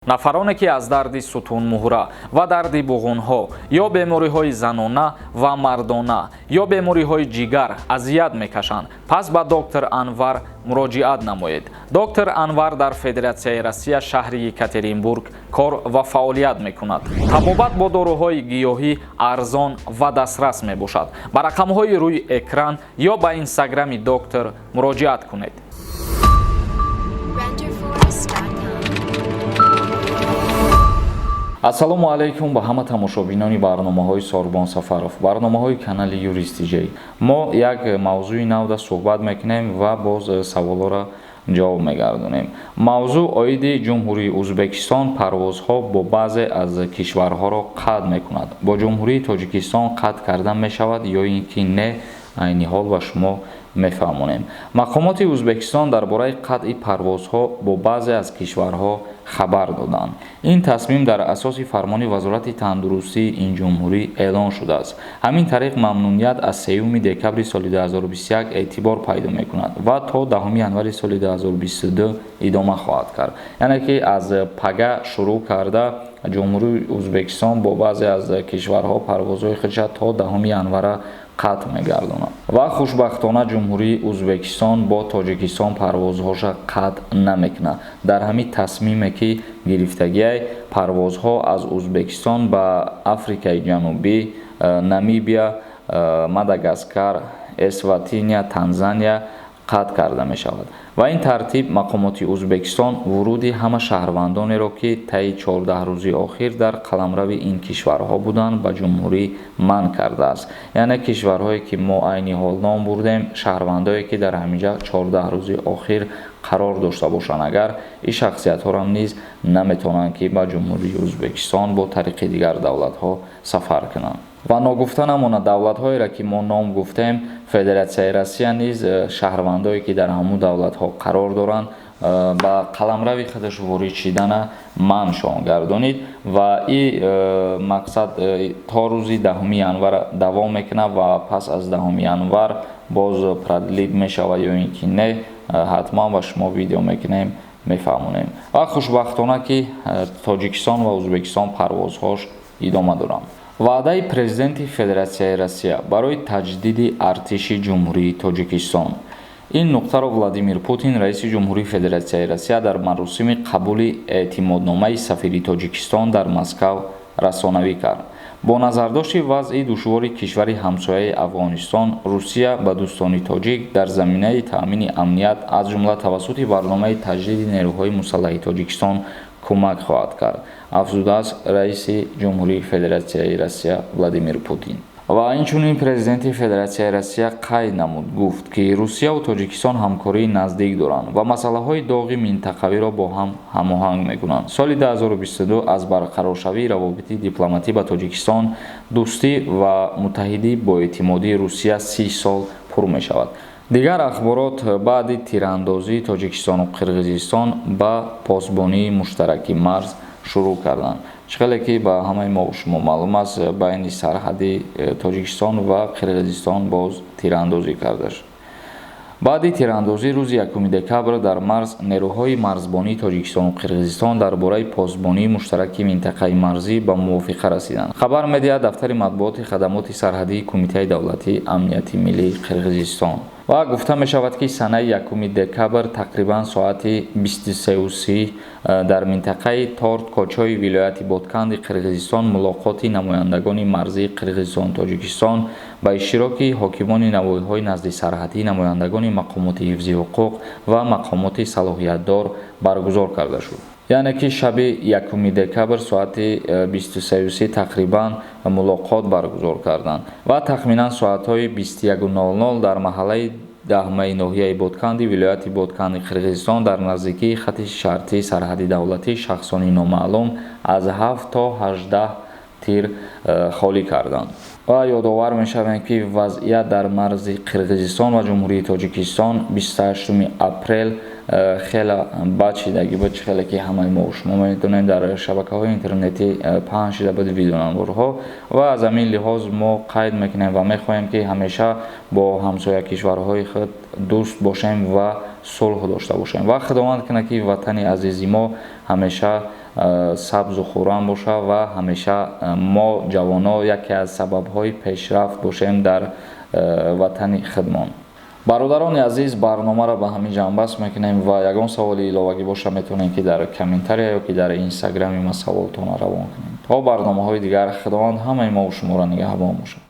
Нафароне, ки аз дарди сутунмуҳра ва дарди буғунҳо ё бемориҳои занона ва мардона ё бемориҳои ҷигар азият мекашанд, пас ба доктор Анвар муроҷиат намоед. Доктор Анвар дар Федератсияи Россия, шаҳри Екатеринбург кор ва фаъолият мекунад. Табобат бо доруҳои гиёҳӣ арзон ва дастрас мебошад. Ба рақамҳои рӯи экран ё ба инстаграми доктор муроҷиат кунед. Renderforest.com. Ассалому алайкум ба ҳама тамошобинони барномаҳои Сорбон Сафаров, барномаҳои канали Юрист Тиҷей. Мо як мавзӯи навда суҳбат мекунем ва боз саволҳоро ҷавоб мегардонем. Мавзӯъ оиди Ҷумҳурии Ӯзбекистон парвозҳо бо баъзе аз кишварҳоро қатъ мекунад. Бо Ҷумҳурии Тоҷикистон қатъ карда мешавад ё ин ки не, айни ҳол ба шумо мефаҳмонем. Мақомоти Ӯзбекистон дар бораи қатъи парвозҳо бо баъзе аз кишварҳо хабар доданд. Ин тасмим дар асоси фармони Вазорати тандурустии ин ҷумҳурӣ эълон шудааст. Ҳамин тариқ, мамнуният аз 3 декабри соли 2021 эътибор пайдо мекунад ва то 10 январи соли 2022 идома хоҳад кард. Яъне ки аз пага шурӯъ карда Ҷумҳурии Ӯзбекистон бо баъзе аз кишварҳо парвозҳои худша то 10 январа қатъ мегардонад. Ва хушбахтона, Ҷумҳурии Ӯзбекистон бо Тоҷикистон парвозҳоша қатъ намекунад. Дар ҳамин тасмиме, ки гирифтагиай, парвозҳо аз Ӯзбекистон ба Африкаи Ҷанубӣ, Намибия, Мадагаскар, Эсватиния, Танзания қатъ карда мешавад. Ва ин тартиб мақомоти Ӯзбекистон вуруди ҳама шаҳрвандонеро, ки таи 14 рӯзи охир дар қаламрави ин кишварҳо буданд, ба ҷумҳурӣ манъ кардааст. Яъне кишварҳое, ки мо айни ҳол ном бурдем, шаҳрвандое, ки дар ҳаминҷа 14 рӯзи охир қарор дошта бошанд, агар ин шахсиятҳоро низ наметавонанд, ки ба Ҷумҳурии Ӯзбекистон бо тариқи дигар давлатҳо сафар кунанд. Ва ногуфта намонад, давлатҳоеро, ки мо ном гуфтем, Федератсияи Россия низ шаҳрвандое, ки дар ҳамун давлатҳо қарор доранд, ба қаламрави худаш ворид шидана манъшон гардонид. Ва и мақсад то рӯзи 10 январ давом мекунад ва пас аз 10 январ боз продлить мешавад ё ин ки не, ҳатман ба шумо видео мекунем, мефаҳмонем. Ва хушбахтона, ки Тоҷикистон ва Ӯзбекистон парвозҳош идома доранд. Ваъдаи президенти Федератсияи Россия барои таҷдиди артиши Ҷумҳурии Тоҷикистон. Ин нуқтаро Владимир Путин, раиси ҷумҳурии Федератсияи Россия, дар маросими қабули эътимодномаи сафири Тоҷикистон дар Москав расонавӣ кард. Бо назардошти вазъи душвори кишвари ҳамсояи Афғонистон, Русия ба дӯстони тоҷик дар заминаи таъмини амният, аз ҷумла тавассути барномаи таҷдиди нерӯҳои мусаллаҳи Тоҷикистон кӯмак хоҳад кард, афзудааст раиси Ҷумҳурии Федератсияи Россия Владимир Путин. Ва инчунин президенти Федератсияи Россия қайд намуд, гуфт, ки Русияву Тоҷикистон ҳамкории наздик доранд ва масъалаҳои доғи минтақавиро бо ҳам ҳамоҳанг мекунанд. Соли 2022 аз барқароршавии равобити дипломатӣ ба Тоҷикистон, дӯстӣ ва муттаҳидии боэътимодии Русия 30 сол пур мешавад. Дигар ахборот: баъди тирандозии Тоҷикистону Қирғизистон ба посбонии муштараки марз шурӯъ карданд. Чӣ хеле ки ба ҳамаи мо шумо маълум аст, байни сарҳади Тоҷикистон ва Қирғизистон боз тирандозӣ карда шуд. Баъди тирандозӣ рӯзи 1 декабр дар марз, нерӯҳои марзбонии Тоҷикистону Қирғизистон дар бораи посбонии муштараки минтақаи марзӣ ба мувофиқа расиданд, хабар медиҳад дафтари матбуоти хадамоти сарҳадии Кумитаи давлатии амнияти миллии Қирғизистон. Ва гуфта мешавад, ки санаи 1 декабр тақрибан соати 23:30 дар минтақаи Торт Кочои вилояти Ботканди Қирғизистон мулоқоти намояндагони марзии Қирғизистону Тоҷикистон ба иштироки ҳокимони навоҳиҳои наздисарҳадӣ, намояндагони мақомоти ҳифзи ҳуқуқ ва мақомоти салоҳиятдор баргузор карда шуд. Яъне ки шаби 1 декабр соати 23:30 тақрибан мулоқот баргузор карданд ва тахминан соатҳои 21:00 дар маҳаллаи Даҳмаи ноҳияи Ботканди вилояти Ботканди Қирғизистон дар наздикии хати шартии сарҳади давлатӣ шахсони номаълум аз 7 то 18 тир холӣ карданд. Ва ёдовар мешавем, ки вазъият дар марзи Қирғизистон ва Ҷумҳурии Тоҷикистон 28 апрел хеле бад шидагӣ буд. Чӣ хеле ки ҳамаи мо шумо медонем, дар шабакаҳои интернетӣ паҳн шида буд видеонамворҳо. Ва аз ҳамин лиҳоз мо қайд мекунем ва мехоҳем, ки ҳамеша бо ҳамсоя кишварҳои худ дӯст бошем ва сулҳ дошта бошем. Ва Худованд кунад, ки ватани азизи мо ҳамеша Сабзу хуррам боша ва ҳамеша мо ҷавонҳо яке аз сабабҳои пешрафт бошем дар ватани худмон. Бародарони азиз, барномаро ба ҳамин ҷамъбаст мекунем ва ягон саволи иловагӣ боша, метавонем ки дар комментария ё ки дар инстаграми ма саволтонро равон кунем. То барномаҳои дигар, Худованд ҳамаи мову шуморо нигаҳбон бошад.